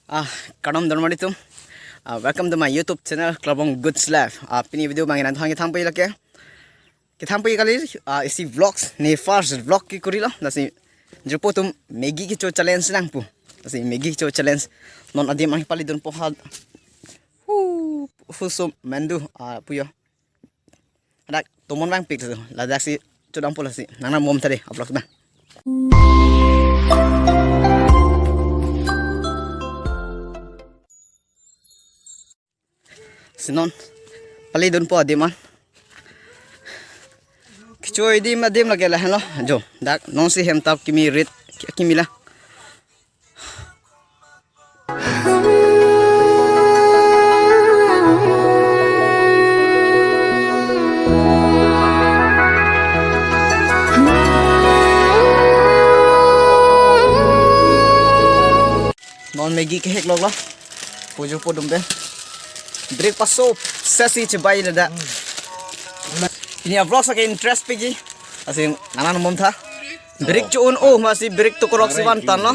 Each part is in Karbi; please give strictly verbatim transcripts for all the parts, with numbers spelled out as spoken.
Ah, kardom donmari atum. Ah, welcome to my YouTube channel, Klabong Goods Life. Ah, pini video bang nangthan kethan pagi lake. Kethan pagi kali, ah, isi vlogs, ne first vlog ke kurilo. Lasi, jirpo atum Maggi kecho challenge nangpo. Lasi, Maggi kecho challenge. Non adim ang pali dunpo ha. Hu, huso mandu, ah, puyo. Hadak tomon vangpik tu, ladaksi chodampo lasi. Nangnang bom tadi, upload bang. Si non, pali dunpo adim an. Kecho adim adim lake lahenlo. Jo, dak non si hem tap kimi rit, kimi la. Non Maggi kehek lok lo. Pujur podum pen. Breakfast so sesi chebai lada. Pini a vlog sa ke interest pagi. Lasi nangnang bom tha. Break cho-un-o masi break tokorok si vantan lo.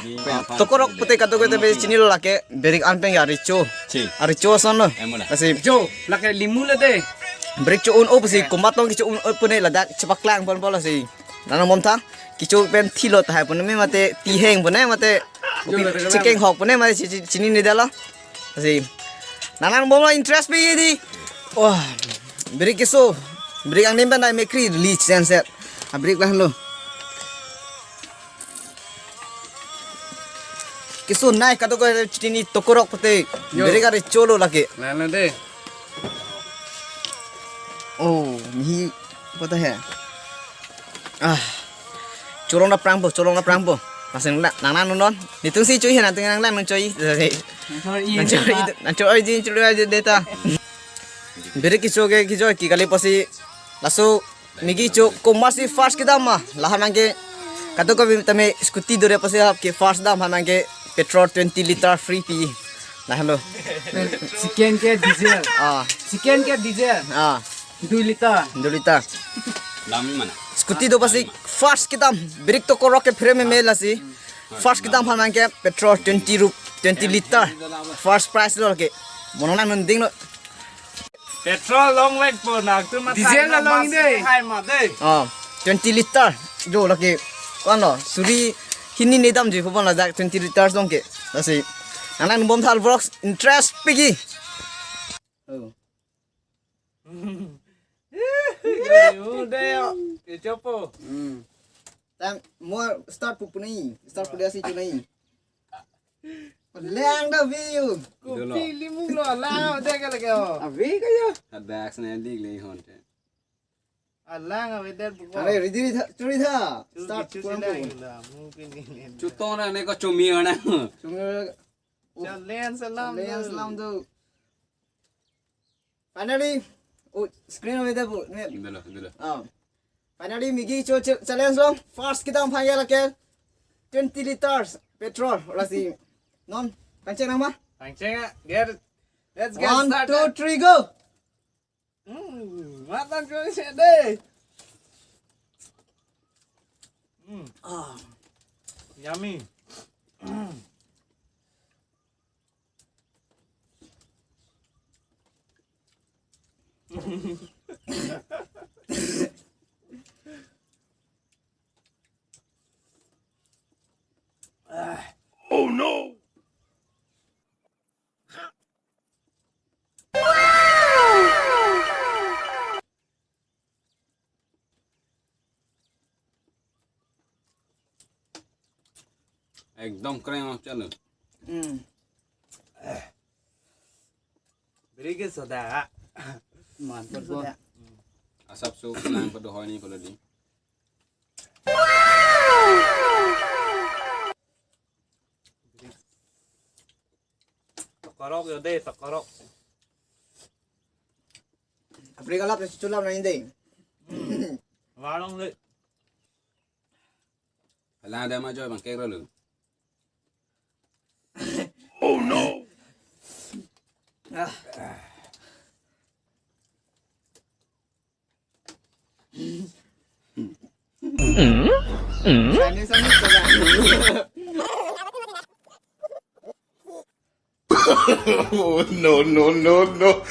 Tokorok pute kadokave chinilo lake break an pen ya recho. Chi. Arecho ason lo. Emula. Lasi jo, lake limu le de. Break cho-un-o pusi komat tong kecho-un-o pune ladak chepaklang ponpo lasi. Nangnang bom tha. Kecho pen thilo tahai pune mate tiheng pune mate chikeng hok pune mate chi-, chi-, chinine dalo. Lasi. Nangnang bom lo interest pagi di. Wah. Break keso. Break angnim pen dai mekri release senset. A break lahenlo. Keso nai kadokave chini tokorok pute. Yo. Break arecho lo lake. Lahenlo de. Oh, mihi pota he. Ah. Cholong da prangpo, cholong da prangpo. Masing na, nangnang non. Nitung si chui he, nitung nangnang nang chui. Nang chui, nang chui, nang chui, chui deta. Break kecho ke, kecho ke kali pasi. Laso Maggi cho komat si first kedam ma. Lahan nangke kadokave tame scooty dore pasi hap ke first dam, han nangke petrol twenty liter free pi. Lahenlo. Second ke diesel. Ah. Second ke diesel. Ah. Dui liter. Dui liter. Dam mana? Scooty do pasi first kedam. Break tokorok ke free meme lasi. First kedam han nangke petrol twenty rup, twenty liter. First prize lo ke. Mono nang nunding lo. Petrol longvekpo nangtum ma diesel thai ma longde. Hai ma de. Oh, twenty liter. Jo lake. Kono, suri hini ne damji pon ladak twenty liters dong ke. Lasi. Nangnang bom tha vlogs interest pagi. Oh. Udah yo. Kecho po. Hmm. Tang mo start pu punai. Start pu dia si chunai. Lang da view. Kopi limu lo lang de ka lagi o. Ave kaya. Hadak sene lig le hon te. Alang ave der buko. Are ready tha, churi tha. Start kurang pun. Chutona ne ko chumi ana. Chumi. Challenge salam. Challenge salam tu. Finally, oh, screen ave da bu. Dolo, dolo. Ah. Finally, Maggi cho ch-, challenge long. First kedam aphan ya lake twenty liters petrol. Lasi. Non, pangcheng nama? Pangcheng ya. Get, let's get started. One, two, three, go. Hmm, matan cho se de. Hmm. Ah. Yummy. Oh no! Ekdom kreng ong chanu. Hmm. Beri ke soda. Man soda. Asap so lang pada hoi ni kalau di. Tokorok yo de, tokorok. Apri kalap si chulam na inde. Warong de. Ala ada ma joy bang kek lalu. Oh no. Ah. Sani, sani, sani. Oh, no, no, no, no.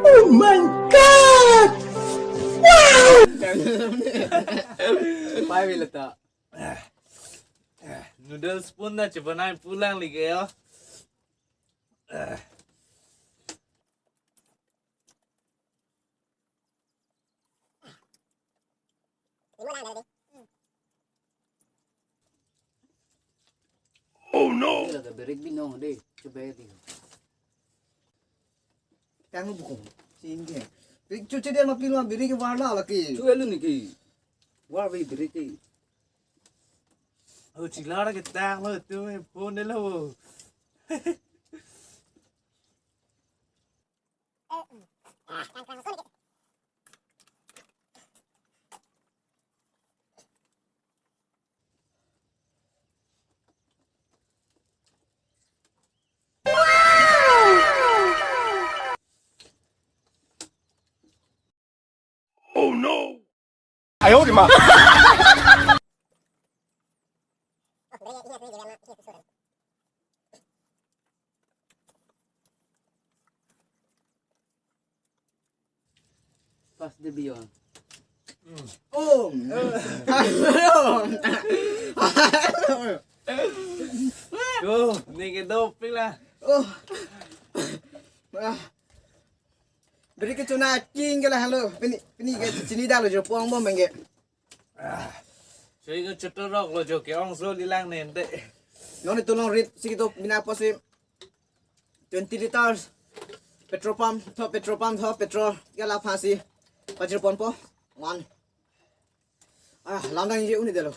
Oh my God! Wow! Pai bilata. Noodle spoon na chebanai pulang lagi ya. Oh no! Lagi birik binong deh, coba ya deh. Tang buku, singke. Birik cuci dia mapi lo, birik warna lagi. Cuci lu niki. War birik. Oh, chilar ke tang lo tu, phone lo. Oh no! 哎呦我的妈！ Pas de bion. Oh. Yo, ni ke doping lah. Oh. Ah. Beri ke chuna king ke la halo. Pini, pini ke chini dalo jo pong bom bengke. Soi ke chutu rok lo jo ke ong so lilang nente. Non itu long rit si kito bina apa sih? Twenty liters. Petrol pump, tho petrol pump, tho petrol. Ya la phasi. Pajir pon po. One. Ah, lamdang je uni delo.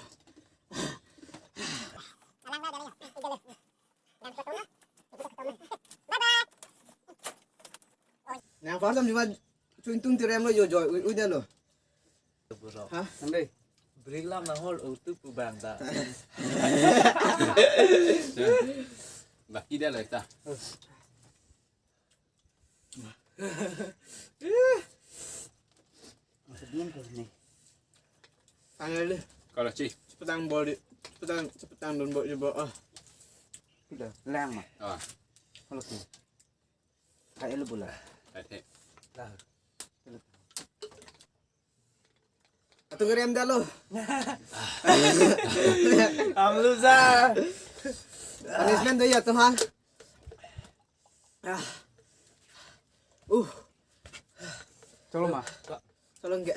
Nang pasam juga cuintung tirem lo yo joy, ui, ui delo. Burok. Hah? Ande. Break lam nang hol utup pu bang ta. Baki dia lah ta. Maksudnya apa nih? Tanya deh. Kalau ci. Cepetang bol di. Cepetang, cepetang don bol di bol. Ah. Sudah, lang mah. Ah. Kalau tuh. Kayak lu bola. Kayak. Lah. Atu kerem dah lo. Amluza. Punishment do ya tuh ha. Ah. Uh. Tolong mah. Tolong ke.